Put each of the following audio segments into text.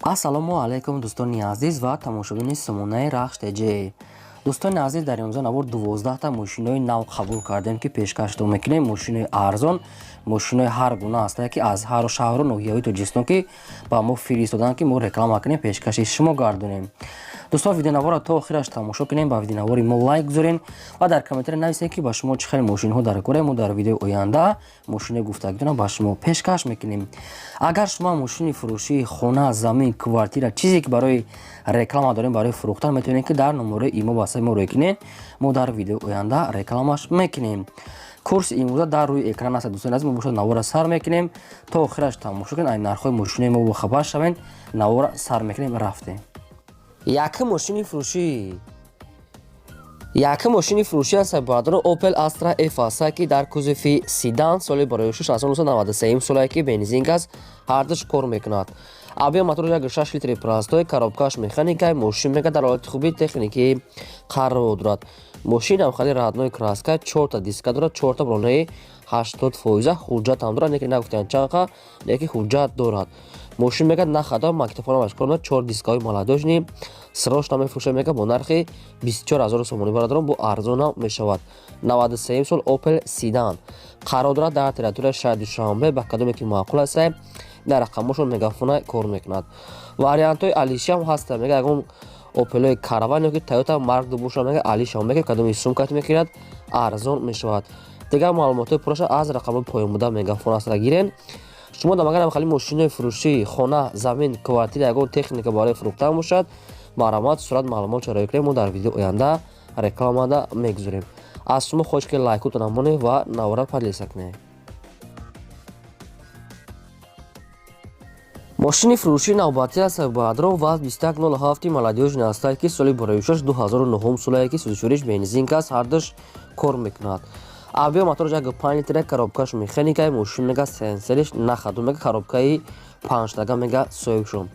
Ассалому алайкум, дӯстони азиз ва тамошобини сомонаи Рахш ТЖ. Дӯстони азиз, дар имрӯза навор 12та мошинои нав қабул кардем, ки пешкаштон мекунем. Мошинои арзон, мошинои ҳар гуна ҳастае, ки аз ҳару шаҳру ноҳияҳои Тоҷикистон, ки ба мо фиристоданд, ки мо реклама кунем, пешкаши шумо гардонем. Дӯстон, видеонаворро то охираш тамошо кунем, ба видеонавори мо лайк гузорем ва дар комментария нависем, ки ба шумо чӣ хел мошинҳо дар кора. Мо дар видеои оянда мошинои гуфтагитонро ба шумо пешкаш мекунем. Агар шумо мошини фурӯшии хона, замин, квартира, чизе ки барои реклама дорем, барои фурӯхтан, метавонед, ки дар номерои имо васаи мо рӯй кунед. Мо дар видеои оянда рекламаш мекунем. Курси имрӯза дар рӯи экран аст. Дӯстони азиз, мо бошад навора сар мекунем, то охираш тамошо кунед, ай нархҳои мошинои мо бохабар шавед. Навора сар мекунем, рафтем. Якум мошини фурӯшӣ, якум мошини фурӯшӣ аст, бародарон, Opel Astra F аст, ки дар кузови седан, соли барои 1993 солае, ки бензин, газ ҳардуш кор мекунад. Объём мотор 1,6 литри простой, коробкаш механика. Мошин мега дар ҳолати хуби техникӣ қарор дорад. Мошинам хеле родной краска, чорта диска дорад, чорта баллонаи 80%, ҳуҷҷатам дорад, неки нагуфтанд чанқа, леки ҳуҷҷат дорад. Мошин мега на хато, магнитофонамаш кор мекунад, чор дискаҳои молодёжный. Срочно мефурӯшад, мега бо нархи 24 000 сомонӣ. Бародарон, бо арзонам мешавад. 93 сол Opel седан қарор дорад дар территорияи шаҳри Душанбе. Ба кадоме ки маъқул аст, дар рақамошон мегафона кор мекунад. Вариантҳои алишиам ҳастанд, мега ягон Опелои Караван ёки Тойота Марк ду боша, мега алишам, мега кадоми сумкат мекунад, арзон мешавад. Дигар маълумотҳои пурраша аз рақамҳои поёнбуда мегафон астра гирен. Шумо дар магар хали мошинои фурӯшӣ, хона, замин, квартира, ягон техника барои фурӯхтан бошад, марҳамат, сурат, маълумот чароӣ кунем, мо дар видео оянда рекламада мегузорем. Аз шумо хоҳиш, ки лайкотон монед ва навора поделиться кунед. Мошини фурӯшии навбатӣ аст, бародарон, ВАЗ 2107 молодёжный ҳастад, ки соли бароишаш 2009 солае, ки сӯзишвориш бензин, газ ҳардуш кор мекунад. Объём мотораш 1,5 литра, коробкаш механика. Мошин мега сенсориш нахаду, мега коробкаи панҷтага, мега соҳибшон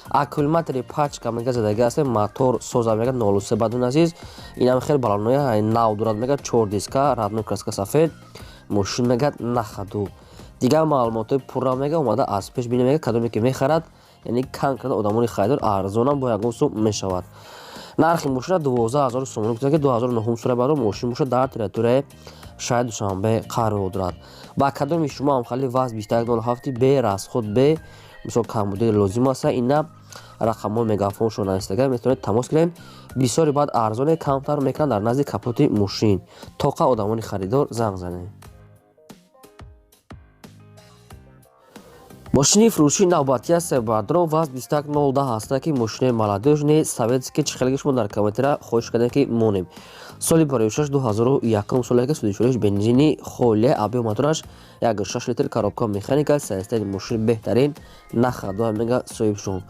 аккумулятори пачка мега задаги аст. Мотор соза, мега 03. Бадун азиз, инам хеле баллонои нав дорад, мега чор диска, родной краска, сафед. Мошин мега нахаду. Дигар маълумотҳои пурра мега омада аз пеш бина. Мега кадоме ки мехарад, яъне кам карда одамони харидор, арзонам бо ягон сум мешавад. Нархи мошина 12 000 сомонӣ гуфта, ки 2009 сола баро. Мошин бошад дар территорияи шаҳри Душанбе қарор дорад. Ба кадоми шумо ҳам хали ВАЗ 2107 бе расход, бе мисол камбудии лозим аст, ина рақамҳои мегафоншон навистага, метавонед тамос гиред. Бисёри баъд арзоне камтар мекунанд дар назди капоти мошин. Тоқа одамони харидор занг занед. Мошини фурӯшии навбатӣ аст, бародарон, ВАЗ 2110 ҳаста, ки мошинаи молодёжный советский, чӣ хеле шумо дар комментария хоҳиш кардем, ки монем. Соли бароишаш 2001 соле, ки сӯзишвориш бензини холия, объём мотораш 1,6 литр, коробка механика. Состояни мошин беҳтарин, нахадоа, мега соҳибшон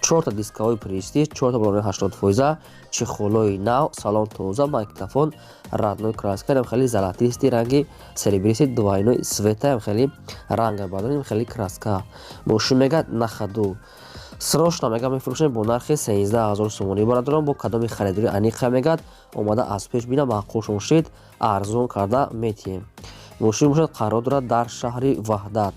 чорта дискаҳои престиж, чорта баллонаи 80%, чехолои нав, салон тоза, магнитофон, родной краска, ам хеле золотистый ранги, серебристый двойной цвета, ам хеле ранга бардорим, хеле краска. Мошин мега нахаду. Срочно мега мефурӯшем бо нархи 13 000 сомонӣ. Бародарон, бо кадоми харидори аниқа, мегад омада аз пеш бина, маъқулшон шид, арзон карда метиҳем. Мошин бошад қарор дорад дар шаҳри Ваҳдат.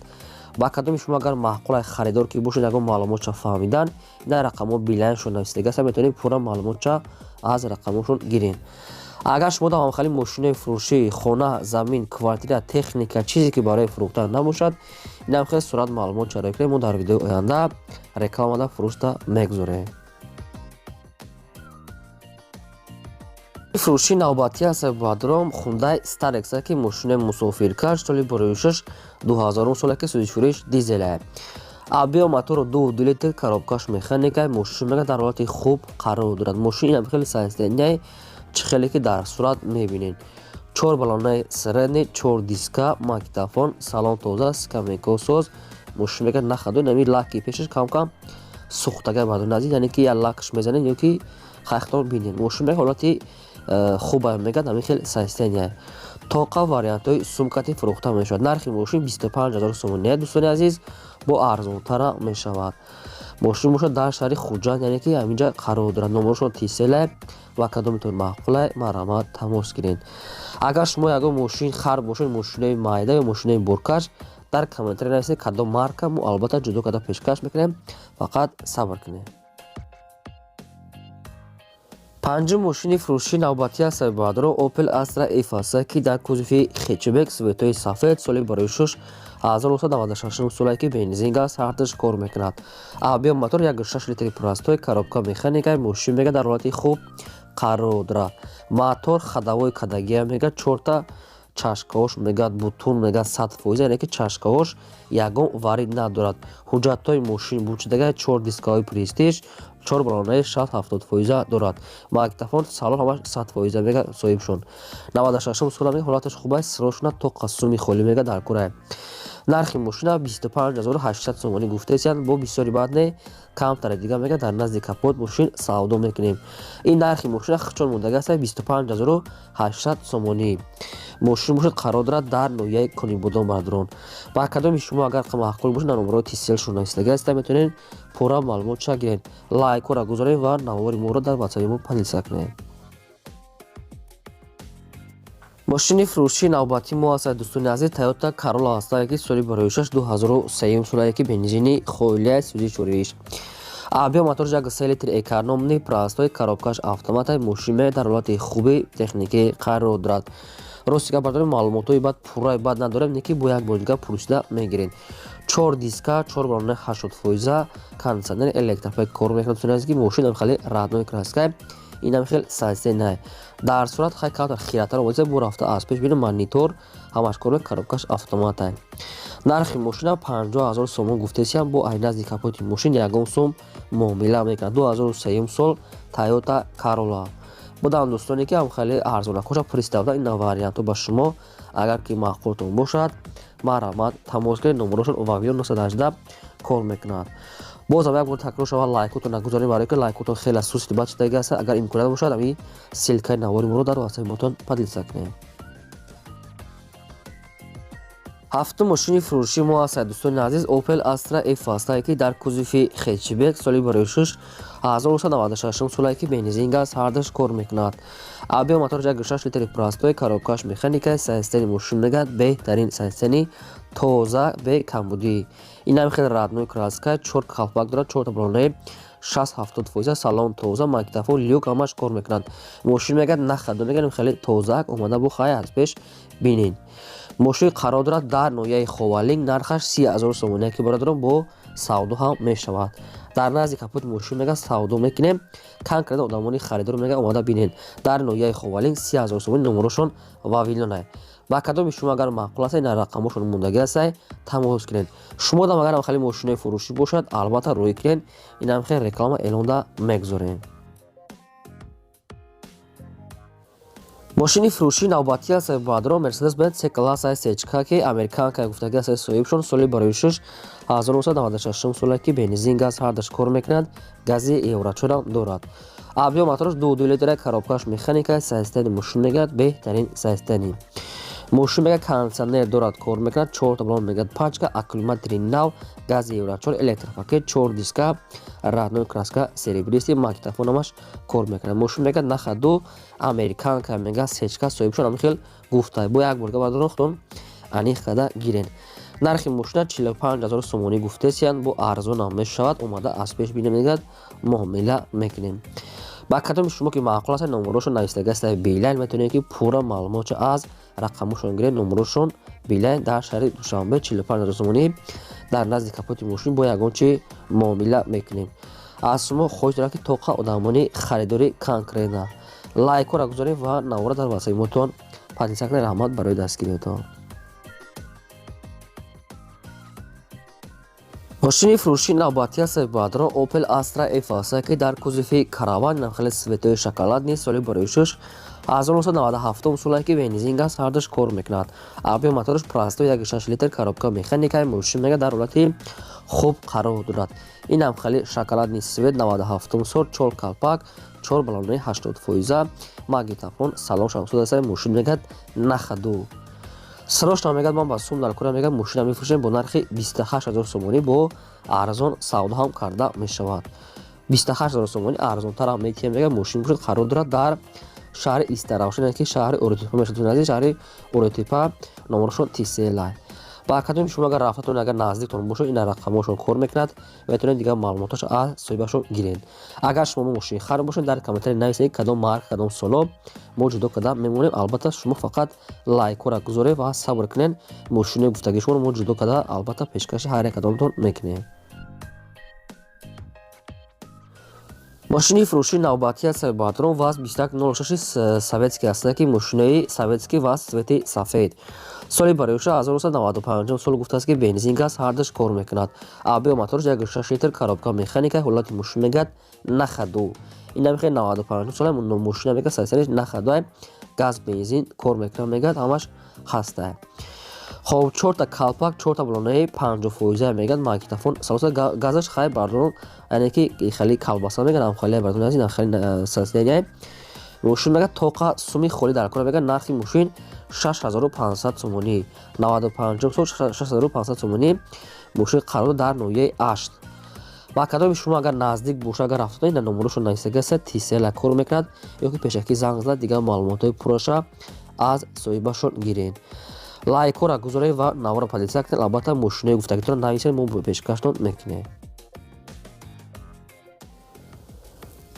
Ба кадоми шумо агар маъқулай, харидор ки бошед, ягон маълумотча фаҳмидан, дар рақамҳо билайншон нависидагаста, метавонед пурра маълумотча аз рақамҳошон гиред. Агар шумо дар ҳамхали мошинои фурӯшии хона, замин, квартира, техника, чизе ки барои фурӯхтан набошад, инам хел сурат, маълумот чароӣ кунед, мо дар видеои оянда рекламада фурӯшта мегузорем. Фурӯшии навбатӣ аст, бародарон, Хундай Старекс, ки мошинаи мусофиркаш, соли бароишаш 2000 сола, ки сӯзишвориш дизеле, объём мотору 2,2 литр, коробкаш механика. Мошин мега дар ҳолати хуб қарор дорад. Мошин инам хеле состояния, чӣ хеле ки дар сурат мебинед, чор баллонаи средний, чор диска, магнитофон, салон тоза, скамейко соз. Мошин мега нахаду, нами лаки пешаш кам-кам сӯхтага, бардон азиз, яъне ки як лакш мезанед ё ки хайхтон бинед. Мошин мега ҳолати хуба, мегӯяд ҳамин хел состояния. Тоқа вариантҳои сумкати фурӯхта мешавад. Нархи мошин 25 000 сомонӣ, дӯстони азиз, бо арзонтара мешавад. Мошин бошад дар шаҳри Хуҷанд, яъне ки ҳаминҷа қарор дорад. Номерошон тиселе ва кадомитон маъқуле, марҳамат, тамос гиред. Агар шумо ягон мошин хар бошед, мошинои майда ё мошинои боркаш, Дар комментария нависед кадом марка, мо албатта ҷудо карда пешкаш мекунем, фақат сабр кунед. Панҷум мошини фурӯшии навбатӣ аст, бародаро, Opel Astra F аст, ки дар кузови хэтчбек, цветои сафед, соли барои 1996 соле, ки бензин газ ҳардаш кор мекунад. Объём мотор 1,6 литри, простой, коробка механика. Мошин мега дар ҳолати хуб қарор дорад. Мотор ходовой кадагия мега, чорта чашкаош мегӯяд бутун, мегӯяд 100%, яъне ки чашкаош ягон варид надорад. Ҳуҷҷатҳои мошин бучидага, чор дискаҳои престиж, чор балонаи 60-70% дорад. Магнитофон, салон ҳамаш 100% мега соҳибшон. 96 сола мега, ҳолаташ хуб аст, сирошона то қасуми холӣ мега дар курае. Нархи мошина 25 800 сомонӣ гуфтесиянд, бо бисёри баъд не, камтаре дига мега дар назди капот мошин савдо мекунем. Ин нархи мошина хичон мондага аст, 25 800 сомонӣ. Мошин бошад, қарор дорад дар ноҳияи Конибодом. Бародарон, ба кадоми шумо агар маъқул бошад, дар номерои тисел нависдага аст, метавонед пурра маълумотша гиред. Лайкҳоро гузоред ва навори моро дар ватсапи мо поделиться кунед. Мошини фурӯшии навбатии мо аст, дӯстони азиз, Toyota Corolla аст, ки соли бароишаш 2003 солае, ки бензини хоилия, сӯзишвориш. Объём моторш 1,3 литр, экономный, простой, коробкаш автомата. Мошин дар ҳолати хуби техникӣ қарор дорад. Рости гап, бардорем, маълумотҳои баъд пурраи баъд надорем, не ки бо як бор дига пурсида мегирем. Чор диска, чор балонаи 80%, кондитсионер, электропак кор мекунад. Дӯстони азиз, ки мошин хеле родной краска, инам хел састе дар сурат хай камтар хиратар овоза бу рафта аз пеш бинем. Монитор ҳамаш кор, коробкаш автомата. Нархи мошина 50 000 сомон гуфтесиям, бо ай назди капоти мошин ягон сум муомила мекунад. 2003 сол Toyota Corolla будам. Дӯстоне ки ҳам хеле арзонакоша приставда, ин вариантҳо ба шумо агар ки маъқултон бошад, марҳамат, тамос кунед. Номерошон Вавион 918 кор мекунад. Бозам як бор такрор шавад, лайкотон нагузоред, барое ки лайкотон хеле сусти бад шудаги аст. Агар имконият бошад, ами ссылкаи навори моро дар ватсапи мотон поделиться кунед. Ҳафтум мошини фурӯшии мо аст, дӯстони азиз, Opel Astra F аст, ки дар кузови хэтчбек, соли барои 1996 солае, ки бензин газ ҳардаш кор мекунад. Объём моторш 1,6 литри, простой, коробкаш механика. Состояние мошин мегӯяд беҳтарин состояние, тоза, бе камбудӣ. Инам хеле родной краска, чор калпак дорад, чорта балонаи 60-70%, салон тоза, магнитофон, люк ҳамаш кор мекунад. Мошин мегӯяд нахадо, мегӯяд хеле тозаак омада, бу хай аз пеш бинед. Мошин қарор дорад дар ноҳияи Ховалинг, нархаш 30 000 сомонӣ, ки бародарон бо савдо ҳам мешавад. Дар назди капоти мошин мега савдо мекунем, конкретно одамони харидор мега омада бинед. Дар ноҳияи Ховалинг 30 000 сомонӣ, номерошон Вавилонай. Ба кадоми шумо агар маъқул аст, ин рақамошон мондагӣ астай, тамос кунед. Шумо дам агар хеле мошинои фурӯшӣ бошад, албатта рӯй кунед, инам хел реклама эълонда мегузорем. Мошини фурӯшии навбатӣ аст, бародарон, Mercedes Benz C класса сечка, ки американка гуфтагӣ аст соҳибшон, соли барои 1996 сола, ки бензин газ ҳардаш кор мекунад, гази еврочорам дорад. Объём мотораш 2,2 литра, коробкаш механика. Состояние мошин мегӯяд беҳтарин состояние. Мошин мега кондитсионер дорад, кор мекунад, чорта балон мегӯяд пачка, аккумулятори нав, гази еврочор, электропакет, чор диска, родной краска, серебристый, магнитофон ҳамаш кор мекунад. Мошин мегӯяд нахаду американка, мега сечка, соҳибшон ҳам хел гуфта. Бо як борга, бародарон, худон аниқ карда гирен. Нархи мошина 45 000 сомонӣ гуфтесиянд, бо арзонам мешавад, омада аз пеш бинем, мегӯяд муомила мекунем. Ба кадоми шумо ки маъқул аст, номерошон навистага аст, билайн метавонед ки пурра маълумотшо аз рақамошон гиред. Номерошон билайн дар шаҳри Душанбе, 45 000 сомонӣ, дар назди капоти мошин бо ягон чи муомила мекунем. Аз шумо хоҳиш дорам, ки тоқа одамони харидори конкретно лайкҳоро гузоред ва навора дар ватсапи поделиться кунед. Раҳмат барои дастгириятон. Мошини фурӯшии навбатӣ аст, бародарон, Opel Astra F аст, ки дар кузови караван, хеле цветои шоколадный, соли барои 1997 соле, ки бензин газ ҳардаш кор мекунад. Объём мотораш простой 1,6 литр, коробка механика. Мошин мега дар ҳолати хуб қарор дорад. Инам хеле шоколадный цвет, 97 сол, чор калпак, чор балонаи 80%, магнитофон, салон шамсуд аст. Мошин мегӯяд нахаду срочно, мегӯяд ман ба сум дар кора, мегӯяд мошина мефурӯшем бо нархи 28 000 сомонӣ, бо арзон савдо ҳам карда мешавад. 28 000 сомонӣ арзонтарам метиҳем, мегӯяд. Мошин бошад, қарор дорад дар шаҳри Истаравшан, ки шаҳри Оротепа мешавад. Нази шаҳри Оротепа, номерошон Тиселай. Ба кадоми шумо агар рафтатон, агар наздиктон бошад, ин рақамҳошон кор мекунад, метавонед дигар маълумоташо аз соҳибашон гиред. Агар шумо мошини хар бошед, дар комментарий нависед, кадом марка, кадом соло, мо ҷудо карда мемонем. Албатта, шумо фақат лайкҳоро гузоред ва сабр кунед, мошинои гуфтагии шуморо мо ҷудо карда, албатта, пешкаши ҳар як кадомтон мекунем. Мошини фурӯшии навбатӣ аст, бародарон, ВАЗ 2106 советский аст, ки мошинои советский ва цвети сафед. Соли бароиша 1995 сол гуфтааст, ки бензин, газ ҳардаш кор мекунад. Объём моторш 1,6 литр, коробка механика, ҳолати мошин мегӯяд на ходу. Ин намехоҳед 95 сола мошина мегӯяд, состояниш на ходу, газ, бензин кор мекунад, мегӯяд, ҳамаш ҳаста. Хоб, чорта калпак, чорта балонаи 50 фоиза мегӯяд, магнитофон, салоса, газаш хай, бардорон, яъне ки хеле калбаса мегӯяд, амхали, бардорон, аз ин хеле состояние мошин мегӯяд, тоқа суми холӣ дар кор мегӯяд. Нархи мошин 6500 сомонӣ, 95 сол, 6500 сомонӣ. Мошин қарор дар ноҳияи Ашт. Ба кадоми шумо агар наздик боша, агар рафтода, ина номерошон нависагааст, Тисела кор мекунад, ё ки пешакӣ занг зада, дигар маълумотҳои пурраша аз соҳибашон гиред. Лайкҳоро гузоред ва наворро поделиться кунед. Албатта, мошинои гуфтагитонро нависед, мо пешкаштон мекунем.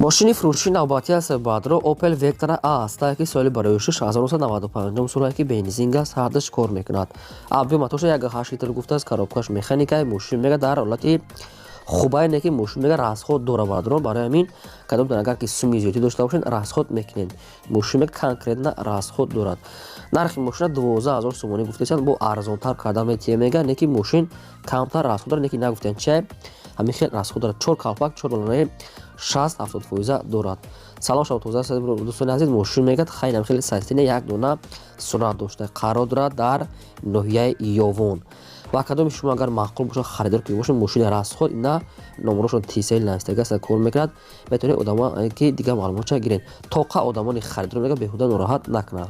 Мошини фурӯшии навбатӣ аст, баъдро Opel Vectra A аст, ки соли барои 1995 соле, ки бензин, газ ҳардаш кор мекунад. Объём моторша 1,8 литр гуфтааст, коробкаш механика. Мошин мега дар ҳолати хубае, не ки мошин мега расход дора, бародарон. Барои ҳамин кадомтон агар ки суми зиёдӣ дошта бошед, расход мекунед. Мошин мега конкретно расход дорад. Нархи мошина 12 000 сомонӣ гуфтаистанд, бо арзонтар карда метиҳем, мега, не ки мошин камтар расход дорад, не ки нагуфтанд чай, ҳамин хел расход дорад. Чор калпак, чор балонаи 60-70 фоиза дорад. Салом шаб тоза, дӯстони азиз. Мошин мегӯяд хайнам хеле состояние, як дона сурат дошта, қарор дорад дар ноҳияи Ёвон. Ва кадоми шумо агар маъқул бошад, харидор ки бошад, мошини расход, ина номерошон Тисел навистагааст, кор мекунад, метавонед одамо ки дигар маълумотша гиред. Тоқа одамони харидор мегӯяд, беҳуда нороҳат накунад.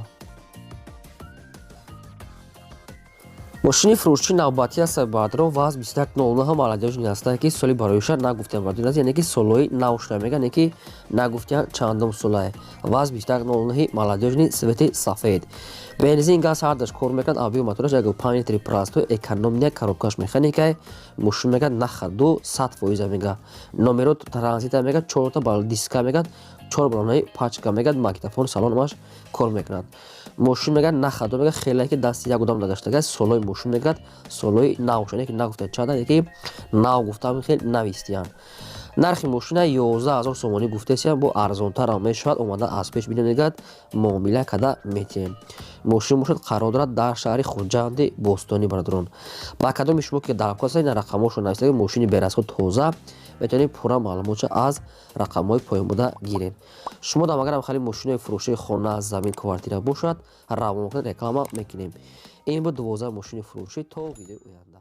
Мошини фурӯшии навбатӣ аст, бародарон, ВАЗ 2109 молодёжный аст, ки соли бароиша нагуфтем, бародарон, яъне ки солҳои нав шуда мегӯянд, яъне ки нагуфтиянд чандум солае. ВАЗ 2109 молодёжный, цвети сафед, бензин, газ ҳардаш кор мекунад. Объём мотораш 1,5 литри, простой, экономия, коробкаш механикай. Мошин мегӯяд на ходу, 100 фоиза мегӯяд. Номеро транзита мегӯяд, чорта диска мегӯяд, чор балонаи пачка мегӯяд, магнитофон, салонамаш кор мекунад. Мошин мегӯяд на ходу, мегӯяд, хеле ки дасти як одам нагаштагааст. Солҳои мошин мегӯяд солҳои нав шуда, ки нагуфтанд чанда, ки нав гуфтам, хел навистиянд. Нархи мошина 11 000 сомонӣ гуфтесиям, бо арзонтарам мешавад, омада аз пеш бинем, мегӯяд, муомила карда метиҳем. Мошин бошад, қарор дорад дар шаҳри Хуҷанди бостонӣ, бародарон. Ба кадоми шумо ки даркор аст, ина рақамҳошон нависта, мошини берасход, тоза, метавонед пурра маълумотша аз рақамҳои поён буда гиред. Шумо дам агарам хеле мошинои фурӯшии хона, замин, квартира бошад, равон кунед, реклама мекунем. Ин буд 12 мошини фурӯшӣ. То видеои оянда.